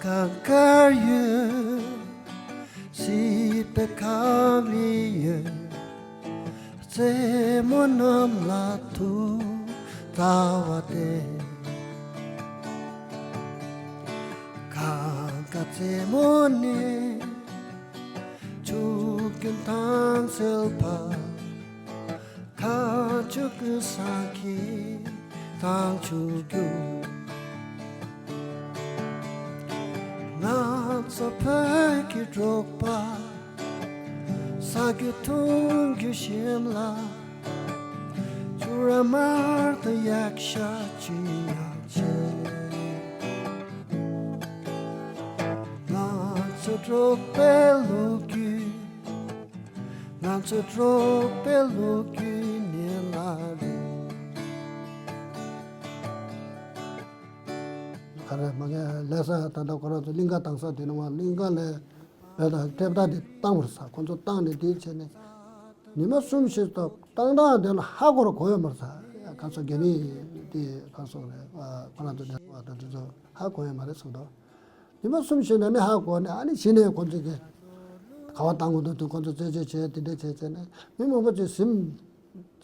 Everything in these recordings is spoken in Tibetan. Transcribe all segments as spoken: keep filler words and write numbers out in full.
གང་གར་ཡོད། སྲིད་པའི་ཁམས་ལ་ཡོད། རྩེད་མོ་རྣམས་ལ་ཐུགས་ལྟ་བ་སྟེ། གང་ག་རྩེད་མོ་ནི། ཆུ་རྒྱུན་དྭངས་གསལ་བ། མཁའ་སྤྱོད་ཀུན་བཟང་གི་དྭངས་ཆུ་རྒྱུན། ང་ཚོ་བོད་ཀྱི་འབྲོག་པ། ས་རྒྱུས་ཐོན་རྒྱུ་ཞིམ་ལ། ཆུ་ར་དམར་དང་ཡག་ཤ་ཅི་ཡང་ཆེ། ང་ཚོ་འབྲོག་པའི་ལོ་རྒྱུས། ང་ཚོ་འབྲོག་པའི་ལོ་རྒྱུས་ནི་ལ་རེད། ག་རེ་མ་གས་ལས་ས་ད་ལྟ་ཁོ་རང་ཚོ་གླིང་ག་བཏང་ས་དེ་ནང་བ་གླིང་ག་ལས་ལས་དང་ཐེབས་རྟ་དེ་བཏང་བར་ས་ཁོ་ཚོ་བཏང་ནས་དེ་བྱས་ནས་ཉི་མ་གསུམ་བཞི་ཙམ་བཏང་སྟངས་དེ་ལ་ཧ་གོ་ར་གོ་ཡོད་མ་རེད་ས། ཡ་ག་ཚོད་རྒྱ་མི་དེ་ག་སོང་རེད། ཁོ་རང་ཚོ་ལས་ས་དང་དེ་ཚོ་ཧ་གོ་ཡོད་མ་རེད་གསུངས་འདུག་ཉི་མ་གསུམ་བཞི་ནས་ནི་ཧ་གོ་ནས་ཨ་ནི་གཞི་ནས་ཁོ་ཚོས་ཀྱི་ག་བ་བཏང་དགོས་འདུག་དུས་ཁོ་ཚོ་རྩད་གཅོད་བྱས་དེ་འདྲ་བྱས་བྱས་ནས་མི་མང་པོ་ཚོས་ཟིན་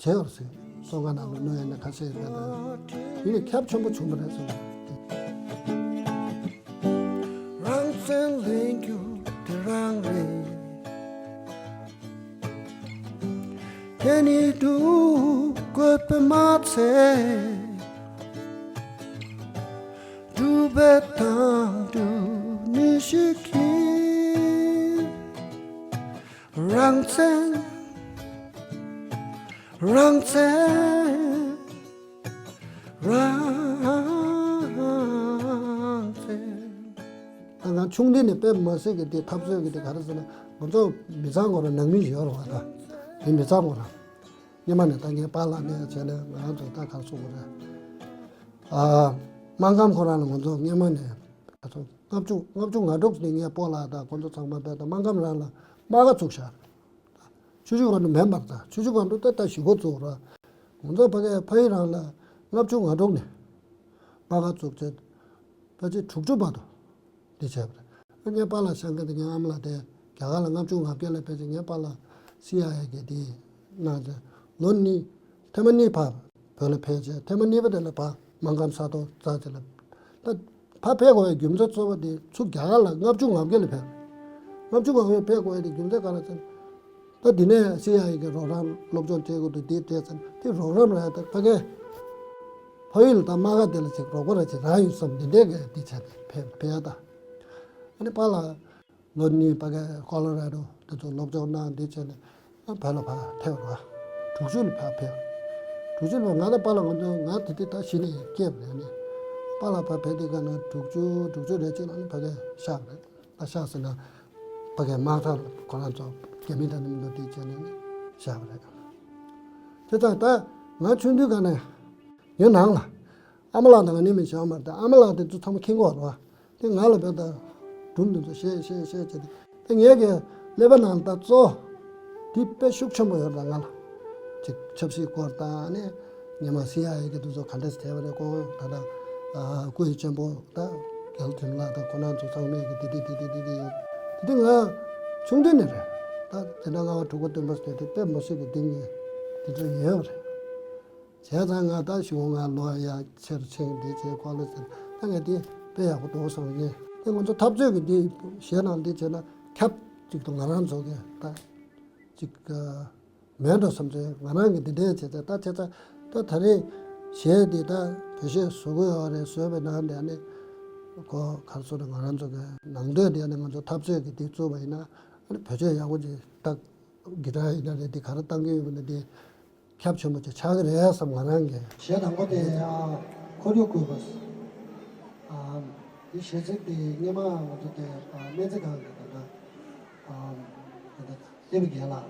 བྱས་ཡོད་ཟིན་བཙོན་ཁང་ནང་ལ་གནོད་ཡོད་ན་ཁ་ཤས་ཡོད་པ་དང་དེ་ནི་ཁྱབ་ཆེན་པོ་བྱུང་བ་རེད་ཟེར་བ། རང་བཙན་ལེན་རྒྱུ་དེ་རང་རེད། དེ་ནི་སྡུག་དགོས་པས་མ་ཚད། སྒྲུབ་པའི་དང་སྒྲུབ་ནུས་ཤིག་གིས། རང་བཙན། རང་བཙན། རང་བཙན། ད་ང་ཆུང་དུས་ནས་དཔེ་མ་སྲིད་ཀྱི་དེ་འཐབ་རྩོད་ཀྱི་དེ་ག་རེ་ཟེར་ན་ང་ཚོ་མི་ཚང་ཁོ་རང་ནང་མི་ཡོད་རེད་བ། ད་དེ་མི་ཚང་ཁོ་རང་སྔོན་མ་ནས་ད་ངའི་པཱ་ལགས་ནས་བྱས་ནས་ང་རང་ཚོ་ད་ག་རེ་གསུང་དགོས་རེད། ཨ། སྨར་ཁམས་ཁོ་རང་ལ་ང་ཚོ་སྔོན་མ་ནས་ང་ཚོ་ལྔ་བཅུ་ལྔ་བཅུ་ང་དྲུག་ནས་ངའི་སྤོ་ལགས་དང་ཁོ་ཚོ་ཚང་མ་བས་ད་སྨར་ཁམས་རང་ལ་དམག་སྒར་བཙུགས་བཞག་ཆུ་བཞི་སྒང་དྲུག་མེད་པར་ད་ཆུ་བཞི་སྒང་དྲུག་ད་ལྟ་ཞི་རྒོལ་བཙུགས་ར། ང་ཚོ་ཕ་གིའི་ཕ་ཡུལ་རང་ལ་ལྔ་བཅུ་ང་དྲུག་ནས་དམག་སྒར་བཙུགས་ཚེ་ཕལ་ཆེར་དྲུག་ཅུ་བར་དུ་འདི་བྱས་པ་རེད། ངའི་པཱ་ལགས་ཤང་ཀ་དེ་ངའི་ཨ་མ་ལགས་དེ་རྒྱ་གར་ལ་ལྔ་བཅུ་ང་བརྒྱད་ལ་ཕེབས་ཚེ་ངའི་པཱ་ལགས་སི་ཨའི་ཨེ་གི་དེ་གནང་ཚེ་ལོ་གཉིས་ཐེངས་མ་གཉིས་ཕར་བོད་ལ་ཕེབས་བྱས་ཐེངས་མ་གཉིས་པ་དེ་ལ་ཕར་སྨར་ཁམས་ས་ཐོག་རྩ་ཆེ་ལ་ད་ཕར་ཕེབས་དགོས་པའི་རྒྱུ་མཚན་གཙོ་བོ་དེ་ཚུར་རྒྱ་གར་ལ་ལྔ་བཅུ་ང་བརྒྱད་ལ་ཕེབས། ལྔ་བཅུ་ང་བརྒྱད་ཕེབས་དགོས་པའི་རྒྱུ་མཚན་ག་རེ་ཟེར་ན། ད་འདི་ནས་སི་ཨའི་ཨེ་གི་རོགས་རམ་སློབ་སྦྱོང་བྱེད་དགོས་འདུག་འདི་བྱས་ཙང་དེ་རོགས་རམ་རག་ད་ཕ་གིའི་ཕ་ཡུལ་དང་དམག་སྒར་དེ་ལ་ཅིག་རོགས་པ་ར་ཅིག་རག་ཡོད་བསམ་འདི་འདྲས་གི་འདི་བྱས་ནས་ཕེབས་ཕེབས་ཡ་ད། ཨ་ནི་པཱ་ལགས་ལོ་གཉིས་ཕ་གིའི་ཀོ་ལོ་ར་ཌོ་དེ་ཚོ་སློབ་སྦྱོང་གནང་འདི་བྱས་ནས་ཨ་བོད་ལ་ཕར་ཐེབས་རོགས། དྲུག་ཅུ་ལ་ཕར་ཕེབས། དྲུག་ཅུ་ལ་ང་དང་པཱ་ལགས་ང་ཚོ་ང་དེ་དུས་ད་གཞི་ནས་སྐྱེས་པ་རེད་ནི། པཱ་ལགས་ཕར་ཕེབས་དུས་ག་ན་དྲུག་ཅུ་དྲུག་ཅུ་རེ་གཅིག་ལ་ནི་ཕ་གིར་གཤེགས་པ་རེད། ད་གཤེགས་ཟེར་ན་ཕ་གིའི་དམག་འཐབ་ཁོ་རང་ཚོ་རྒྱ་མི་དང་མཉམ་དུ་དེ་བྱས་ནས་གཤེགས་པ་རེད། དེ་ཙང་ད་ང་ཆུང་དུས་ག་ནས་ངའི་ནང་ལ་ཨ་མ་ལགས་དང་ང་གཉིས་མི་བྱེད་པ་མ་རེད། ཨ་མ་ལགས་དེ་ཚོ་ཚང་མ་ཁྱིམ་གོག་རེད་བ། དེ་ང་ལ་བས་ད་སྒྲུང་དེ་ཚོ་བཤད་བཤད་བཤད་བྱས་ཏེ་དེ་ངས་ཀྱི་ཀླད་པ་ནང་ལ་ད་གཙོ་དེ་དཔེ་ཤུགས་ཆེན་པོ་ཡོད་རེད་ང་ལ། ཅིག་ཆབ་སྲིད་སྐོར་དང་ནི་ཉི་མ་སི་ཨའི་ཨེ་གི་དེ་ཚོ་ག་འདྲས་བྱས་པ་རེད་ཁོང་ད་ལྟ་སྐུ་ཡི་གཅེན་པོ་ད་རྒྱལ་དོན་ལགས་དང་ཁོ་རང་ཚོ་ཚང་མས་ཀྱི་དེ་དེ་དེ་དེ་དེ་དེ་ཡོད། དེ་དེ་ང་ཆུང་དུས་ནས་རེད། ད་དེ་འདྲ་ལྔ་བ་དྲུག་པ་སྟོན་པ་ཟེར་དེ་དཔེ་མ་སྲིད་པའི་གདེང་ངེས་དེ་ཚོ་ཡོད་རེད། བྱས་ཙང་ང་ད་གཞུག་ང་ལོ་ཡ་ཆེར་ཕྱིན་འདི་བྱས་ཁོ་ལ་ཟེར་ད་ངས་དེ་དཔེ་ཡག་པོ་འདུག་བསམ་གྱི། དེ་ང་ཚོ་འཐབ་རྩོད་ཀྱི་འདི་གཞས་ནང་འདི་བྱས་ན་ཁྱབ་ཅིག་ཏུ་ང་རང་ཚོ་གི་ད་ཅིག་མེད་འགྲོ་བསམ་ཚེ་ང་རང་གི་འདི་འདྲའི་བྱས་ཚེ་ད་བྱས་ཙང་ད་ད་རེས་གཞས་འདི་ད་བེད་སྤྱོད་བཟོ་གི་ཡོད་རེད། བཟོས་པའི་ནང་དེ་ནི་ཁོ་ག་རེ་ཟེར་ན་ང་རང་ཚོ་གི་ནང་དོན་དེ་ནི་ང་ཚོ་འཐབ་རྩོད་ཀྱི་འདི་བཙུགས་པ་ཡིན་ན་ཨ་ནི་བེད་སྤྱོད་ཡག་པོ་ཅིག་ད་གི་ཊར་ཡིན་ན་རེད། འདི་ག་རེ་བཏང་གི་ཡོད་པ་ན་འདི། ཁྱབ་ཆེན་པོ་ཅིག་ཆགས་ཀྱི་རེད་བསམ་ང་རང་གིས། གཞས་དང་པོ་དེ་ཨ་ཁོར་ཡུག་བཀོད་པ། ཨ་དེ་གཞས་ཚིག་དེ་སྔོན་མ་ང་ཚོ་དེ་ཨ་སྨན་རྩིས་ཁང་གི་ད་ལྟ་ཨ་ད་ལྟ་སླེ་པོ་རྒྱལ་ལགས་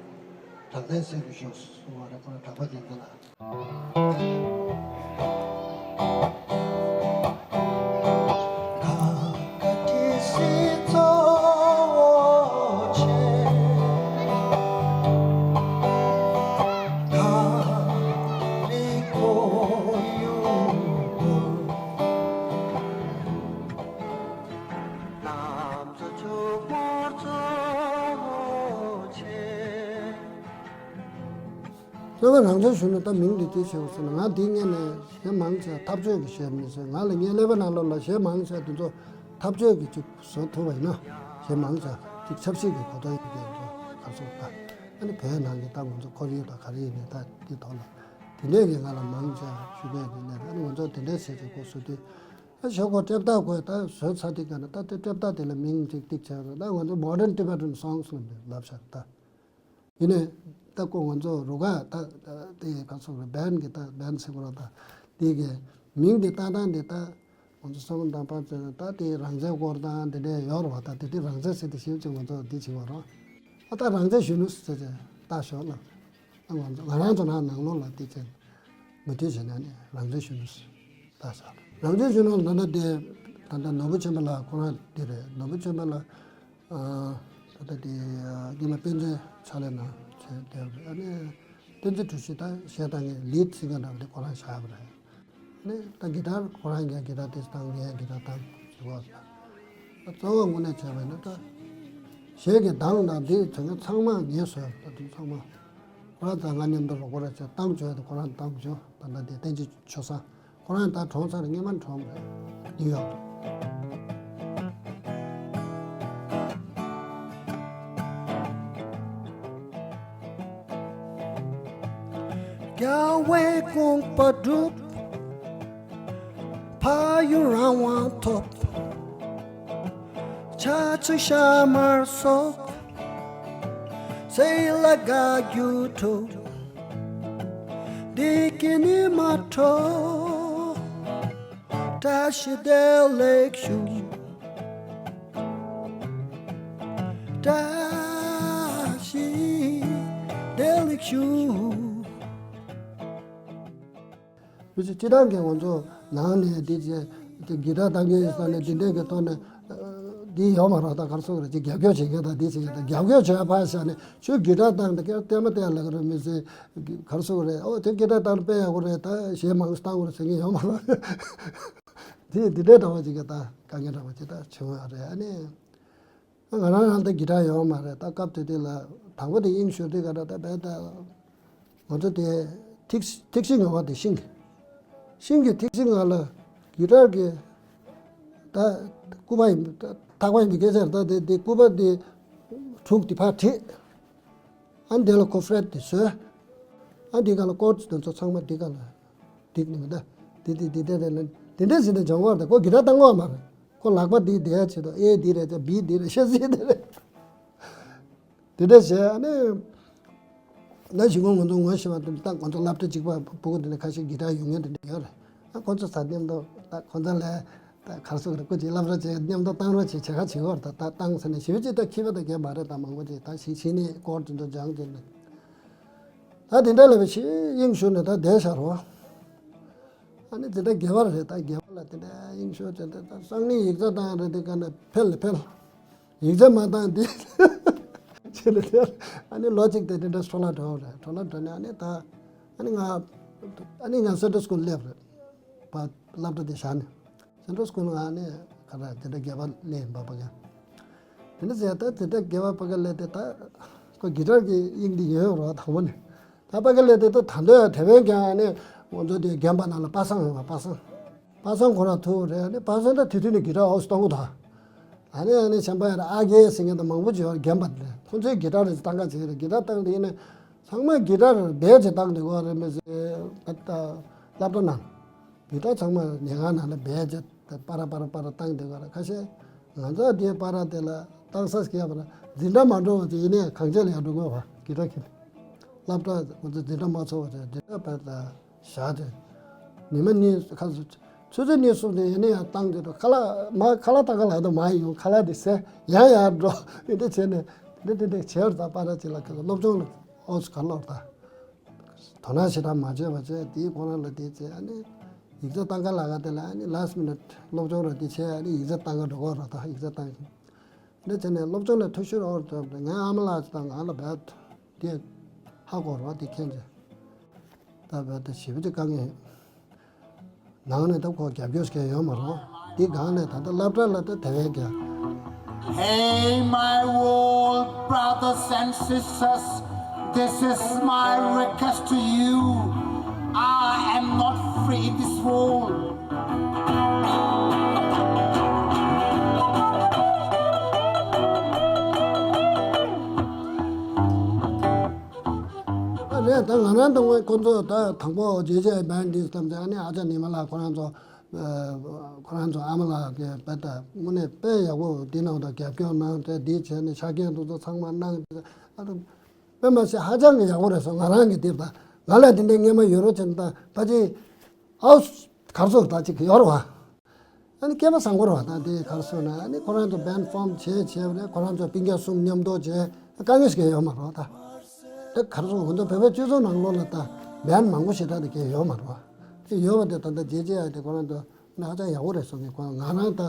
གྲགས་པའི་སྲས་ཀྱི་ཤོག་གསུང་བ་རེད། ཁོ་རང་གྲགས་པ་རྒྱལ་མཚན་ལགས། སློབ་དཔོན་རང་བྱུང་གཞོན་ནུ་ད་མིང་འདི་ཅི་ཞིག་ཟེར་ན། ང་འདི་སྔོན་ནས་གཞས་མང་ཆེ་ཐབས་ཇུས་ཀྱི་གཞས་མི་ཟེར། ང་ལ་ངའི་ཀླད་པའི་ནང་ལོགས་ལ་གཞས་མང་ཆེ་དེ་ཚོ་ཐབས་ཇུས་ཀྱི་ཅིག་བཟོ་ཐུབ་པ་ཡིན་ན། གཞས་མང་ཆེ་ཅིག་ཆབ་སྲིད་ཀྱི་གོ་རྟོགས་ཡོད་མཁན་ཚོ་ག་ཚོད་ད། ཨ་ནི་བོད་ནང་གི་ད་ང་ཚོ་ཁོར་ཡུག་དང་ག་རེ་ཡིན་ནའི་ད་འདི་ཐོག་ལ་དེ་འདྲས་ཀྱི་ང་ལ་མང་ཆེ་ཞུ་གི་ཡོད། དེ་ནས་ཨ་ནི་ང་ཚོ་དེ་འདྲས་བྱས་ཅིག་གོ་སོ་དུས། ཨ་ཞོག་གོ་སྐྲ་བཏགས་དགོས། ད་བཟོས་ཚར་དེ་ག་ན་ད་དེ་སྐྲ་བཏགས་དེ་ལ་མིང་ཅིག་ཏིག་བྱས་རོགས། ད་ང་ཚོ་Modern Tibetan Songs ལབ་ནས་ལབ་བཞག་ད། ཡིན་ནའི་ད་ཁོ་ང་ཚོ་རུ་ཁག་ད་ད་དེ་ག་ཚོད་རེད། བན་གི་ད་བན་ཟེར་དགོས་རེད། ད་དེ་གི་མིང་དེ་བཏགས་སྟངས་དེ་ད་ང་ཚོ་སོང་དང་པ་ཚོས་ད་དེ་རང་བཙན་སྐོར་དང་དེ་འདྲས་ཡོད་རེད་བ། ད་དེ་དེ་རང་བཙན་ཟེར་དེ་ཞིབ་ཅིག་ང་ཚོ་འདི་བྱེད་དགོས་རེད། ཨ་ད་རང་བཙན་གཞོན་ནུ་ཟེར་ཏེ་བཏགས་ཞོག་ལབ། ང་ང་རང་ཚོ་ནང་ནང་ལོགས་ལ་དེ་ཚེ་མུ་མཐུད་བྱས་ནས་ནི་རང་བཙན་གཞོན་ནུ་ཟེར་ད་ཟེར། རང་བཙན་གཞོན་ནུ་ད་ལྟ་དེ་ད་ལྟ་ནོར་བུ་ཆེན་པོ་ལགས་ཁོ་རང་དེ་རེད། ནོར་བུ་ཆེན་པོ་ལགས་ད་ལྟ་དེ་སྔོན་མ་དཔེ་མཛོད་ཕྱག་ལས་གནང་བྱས་བསྡད་རེད། ཨ་ནི་བསྟན་འཛིན་གྲུ་བཞི་ད་གཞས་བཏང་མཁན་ལིཌ་སིང་གར་འདྲ་བོ་དེ་ཁོ་རང་བཞག་པ་རེད། ནི་ད་གི་ཏར་ཁོ་རང་གིས་གི་ཏར་དེ་བཏང་། ངས་གི་ཏར་བཏང་ཟེར་བ་རེད། ད་གཙོ་བོ་དངོས་གནས་བྱས་པ་ཡིན་ན་ད་གཞས་ཀྱི་གདངས་དང་འདི་དོན་ཚང་མ་ངས་བཟོས། ད་དེ་ཚང་མ་ཁོ་རང་ཚང་ང་མཉམ་དུ་རོགས་པ་རེ་བྱས་བཏང་བྱོས། ད་ཁོ་རང་བཏང་བྱོས། ད་ད་དེ་བསྟན་འཛིན་ཆོས་བཟང་ཁོ་རང་ད་གྲོངས་ཚར། སྔོན་མ་གྲོངས་རེད། ནིའུ་ཡོག་ཏུ། རྒྱལ་བའི་དགོངས་པ་སྒྲུབ། ཕ་ཡུལ་རང་དབང་ཐོབ། ཆ་ཚིག་ཤ་མར་སོགས། ཚེ་ལ་དགའ་རྒྱུ་ཐོབ། བདེ་སྐྱིད་ནི་མ་འཕྲོག། བཀྲ་ཤིས་བདེ་ལེགས་ཞུ། བཀྲ་ཤིས་བདེ་ལེགས་ཞུ། བུ་ཚོ་སྤྱི་བཏང་གི་ང་ཚོ་ནང་ནས་འདི་བྱས་ཏེ་གི་ཏར་བཏང་གི་ཡོད་ས་ནས་འདི་འདྲས་ཀྱི་ཐོག་ནས་འདི་ཡོད་མ་རེད། ད་ག་རེ་ཟེར་དགོས་རེད། ཅིག་རྒྱབ་སྐྱོར་བྱེད་མཁན་དང་འདི་བྱེད་མཁན་དང་རྒྱབ་སྐྱོར་བྱེད་ཡ་ཕར་བཞག་ནས། ཁྱོད་གི་ཏར་བཏང་དེ་ཀ་ལྟད་མོ་བལྟས་ལ་ག་རེ་མི་ཟེར། ག་རེ་ཟེར་དགོས་རེད། ཨོ་དེ་གི་ཏར་བཏང་དཔེ་ཡག་པོ་རེད། ད་གཞས་མང་པོ་བཏང་དགོས་རེད་ཟེར་མཁན་ཡོད་མ་རེད། དེ་འདི་འདྲའི་འདྲ་བ་ཅིག་གི་ད་དཀའ་ངལ་འདྲ་བ་ཅིག་ད་བྱུང་ཡོད་རེད། ཨ་ནི་ང་རང་རང་ད་གི་ཏར་ཡོད་མ་རེད། ད་སྐབས་དེ་དུས་ལ་དང་པོ་དེ་དབྱིངས་ཞུགས་དུས་ག་ད་ད་བས་ད་ང་ཚོ་དེ་ཐིག་ཐིག་ཤིང་ངོ་བ་དེ་ཤིང་གི་ཤིང་གི་ཐིག་ཤིང་ང་ལ་གི་ཏར་གི་ད་སྐུད་པ་ཡིན། ད་ཐག་པ་ཡིན་པའི་སྐད་ཆ་རེད། ད་དེ་དེ་སྐུད་པ་དེ་དྲུག་དེ་ཕར་བྲིས། ཨ་འདི་ལ་ཁོ་ཕྲེཊ་དེ་བཟོས། ཨ་འདི་ག་ལ་ཀོར་ཌི་དེ་ཚོ་ཚང་མ་འདི་ག་ལ་འགྲིག་ནི་མི་འདུག་འདི་འདི་འདི་འདྲ་རེད་ལ་འདི་འདྲ་ཟེར་ནས་སྦྱང་བར་དང་ཁོ་གི་ཏར་བཏང་གི་མ་རེད། ཁོ་ལག་པ་འདི་བསྡད་ཡ་ཆེད་དུ་ཨེ་འདི་རེད། ད་བི་འདི་རེད། ཤ་ཟི་འདི་རེད། འདི་འདྲ་བྱས། ཨ་ནི་ན་གཞི་ཁོ་ང་ཚོ་ངོ་ཤེས་པ་དེ་ད་ང་ཚོ་སློབ་གྲྭ་གཅིག་པ་ཕྲུ་གུ་འདི་ནས་ཁ་ཤས་གི་ཏར་ཡོད་མཁན་དེ་འདྲ་ཡོད་རེད། ཨ་ཁོ་ཚོ་ཚ་མཉམ་དུ་ད་ཁོ་ཚོ་ལས། ད་ག་རེ་ཟེར་དགོས་རེད། སྐུ་མཁྱེན་སློབ་གྲྭ་བྱས་མཉམ་དུ་བཏང་རོགས་བྱེད་བྱེད་ག་བྱེད་དགོས་རེད། ད་ད་བཏང་ཟེར་ནས་ཞེ་པོ་ཅིག་ད་ཁྱི་པ་ད་གས་མ་རེད། ད་མང་པོ་ཅིག་ད་ཞིག་ཕྱིན་ནས་སྐོར་དེ་ཚོ་སྦྱངས་ཏེ་ནས་ད་དེ་འདྲ་ལས་པའི་ཞིག་དབྱིངས་ཞུགས་ནས་ད་བསྡད་ཤག་རོ། ཨ་ནི་དེ་འདྲ་དགེ་བ་རེད། ད་དགེ་བ་ལ་དེ་འདྲ་དབྱིངས་ཞུགས་བྱས་ཏེ་ད་སང་ཉིན་ཡིག་ཚགས་བཏང་རེད། དེ་ག་ནས་འཕེལ་འཕེལ། ཡིག་ཚགས་མ་བཏང་དེ་བྱས་ནས་དེ་ཨ་ནི་ལོ་གཅིག་དེ་དེ་འདྲ་འཕྲོ་བརླག་འགྲོ་བ་རེད། འཕྲོ་བརླག་འགྲོ་ནས་ཨ་ནི་ད་ཨ་ནི་ང་ཨ་ནི་ང་སེན་ཊར་སྐུལ་སླེབས་རེད། པ་སློབ་གྲྭ་དེ་བཞག་ནས་སེན་ཊར་སྐུལ་ནང་ནས་ག་རེ་དེ་འདྲ་དགེ་བ་ལས་ཡིན་པ་པ་ག་དེ་འདྲ་ཟེར། ད་དེ་འདྲ་དགེ་བ་པ་ག་ལས་དེ་ད་ཁོ་གི་ཏར་གི་དབྱིངས་འདི་ཡོད་རོགས་དང་པོ་ནས་ད་པ་ག་ལས་དེ་ད་ད་འདོད་དེ་བས་ཀྱང་ནས་ང་ཚོ་དེ་རྒན་པ་ནང་ལ་པ་སངས་ཡོད་པ། པ་སངས་པ་སངས་ཁོ་རང་ཐུག་རེད། ནས་པ་སངས་ད་དེ་དུས་ནས་གི་ཏར་ཨོ་སི་གཏོང་གི་ད། ཨ་ནི་ཨ་ནི་གཞན་པ་ཡར་ཨ་རྒས་ཟེར་མཁན་དང་མང་པོ་ཅིག་ཡོད་རེད། རྒན་པ་དེ་ཁོང་ཚོས་གི་ཏར་རེ་བཏང་ག་བྱེད་རེད། གི་ཏར་བཏང་དེ་ཡིན་ནས་ཚང་མ་གི་ཏར་རྦད་ཅིག་བཏང་བསྡད་ཀྱི་ཡོད་རེད། མི་ཟེར་ད་སློབ་གྲྭ་ནང་གི་ཏར་ཚང་མ་ཉལ་ཁང་ནང་ལ་རྦད་ཅིག་པ་ར་པ་ར་པ་ར་བཏང་བསྡད་ཀྱི་ཡོད་རེད། ཁ་ཤས་ང་ཚོ་དེའི་པ་ར་དེ་ལ་བཏང་ས་སྐྱེས་པ་ར་འཛིན་གྲྭ་མ་འགྲོ་བ་ཅིག་ཡིན་ནའི་གངས་ཅན་ལ་ཡར་འགྲོ་དགོས་པ། གི་ཏར་གི་སློབ་གྲྭ་ང་ཚོ་འཛིན་གྲྭ་མ་ཚོགས་པ་ཅིག་འཛིན་གྲྭ་བར་ད། བཞག་དེ། ཉི་མ་གཉིས་ཁ་ཚོད་ཆུ་ཚོད་གཉིས་གསུམ་དེ་ཡིན་ན་ཡང་བཏང་དེ་དུ་ཁ་ལག་མ་ཁ་ལག་ཏག་ཁ་ལག་དུ་མ་ཡོང་། ཁ་ལག་དེ་ཟས་ཡང་ཡར་འགྲོ་དེ་འདྲ་བྱས་ནས་འདི་འདི་འདྲ་བྱས་པར་ད་པ་ར་ཅིག་ལ་ཁ་སློབ་སྦྱོང་ལ་ཨོ་ཚོ་ག་ལོར་ད་དོ་སྣང་ཞེ་དྲག་མ་བྱས་པ་བྱས། དེའི་ཁོ་རང་ལ་དེ་བྱས། ཨ་ནི་ཡིག་ཚགས་བཏང་ག་ལ་ག་དེ་ལ་ཨ་ནི་ལཱ་སི་མི་ནཊ་སློབ་སྦྱོང་ར་དེ་བྱས། ཨ་ནི་ཡིག་ཚགས་བཏང་ག་འགྲོ་གོ་ར་ད་ཡིག་ཚགས་བཏང་འདི་བྱས་ནས་སློབ་སྦྱོང་ལ་ཐུགས་ཤུགས་འོར་ཐོབ་ང་ཨ་མ་ལགས་དང་ང་ལ་བས། དེ་ཧ་གོ་རོགས་དེ་མཁྱེན་ཆེ། ད་བས་ད་ཞེ་པོ་ཅིག་དཀའ་ངལ། ནང་ནས་ད་ཁོ་རྒྱབ་སྐྱོར་བྱེད་ཡོད་མ་རོགས། དེ་སྒང་ནས་ད་ལྟ་སློབ་གྲྭ་ལ་ད་དེ་བས་རྒྱ། Hey, my old brothers and sisters, this is my request to you. ད་ང་རང་དང་ཁོང་ཚོ་ད་དང་པོ་རྗེས་བྱས་བན་ཌིས་ཐམས་ཅད་ཨ་ནི་ཨ་ཅག་ཉི་མ་ལགས་ཁོ་རང་ཚོ། ཁོ་རང་ཚོ་ཨ་མ་ལགས་ཀྱིས་དཔེ་ད་དངོས་གནས་དཔེ་ཡག་པོ་འདི་ནང་ད་རྒྱབ་སྐྱོར་གནང་སྟེ་འདི་བྱས་ནས་ཆ་རྐྱེན་དེ་ཚོ་ཚང་མ་གནང་སྟེ། ཨ་དཔེ་མ་སྲིད་ཧ་ཅང་གི་ཡག་པོ་རེད་སོང་ང་རང་གི་འདི་ད་ང་ལ་དེ་འདྲའི་སྔས་མ་ཡོད་རོགས་བྱས་ན་ད་ཕལ་ཆེར་ཨའོ་གར་སོང་ད་ཅིག་ཡོད་རེད་བ། ཨ་ནི་སྐལ་བ་བཟང་པོ་རེད་བ། ད་དེ་གར་སོང་ན་ཨ་ནི་ཁོ་རང་ཚོ་བན་ཕོམ་བྱས་བྱས་པ་ནས་ཁོ་རང་ཚོ་སྤུན་ཀྱག་གསུམ་མཉམ་དུ་བྱས་དཀའ་ངལ་ཞིག་ཡོད་མ་རེད་བ་ད། དེ་གར་སོང་ང་ཚོ་བོད་པའི་སྤྱི་ཚོགས་ནང་ལོགས་ལ་ད་བན་མང་པོ་ཞེ་དྲག་དེ་གས་ཡོད་མ་རེད་བ། དེ་ཡོད་པ་དེ་ད་ལྟ་རྗེས་བྱས་ཡ་དེ་ཁོ་རང་ཚོ་ན་ཧ་ཅང་ཡག་པོ་རེད་སོང་གི་ཁོ་ང་རང་ད་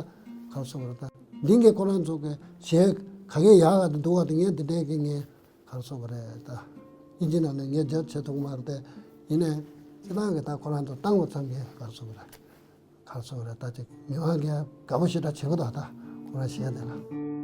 གར་སོང་བ་རེད་ད། འདི་གས་ཁོ་རང་ཚོ་གི་གཞས་ག་གེ་ཡག་ག་དེ་འདུག་བ་དེ་ངས་དེ་འདྲས་ཀྱི་ངས་གར་སོང་བ་རེད་ད། ཨིན་ཇི་ནང་ནས་ངས་རྒྱབ་བྱེད་ཐུབ་མ་རེད་དེ། ཡིན་ནའི་སྤྱི་བཏང་གི་ད་ཁོ་རང་ཚོ་བཏང་བ་ཙམ་གྱིས་གར་སོང་བ་རེད། གར་སོང་བ་རེད་ད་ཅིག་མི་མང་གིས་དགའ་པོ་ཞེ་དྲག་བྱེད་གི་འདུག་ད་ཁོ་རང་གཞས་དེ་ལ།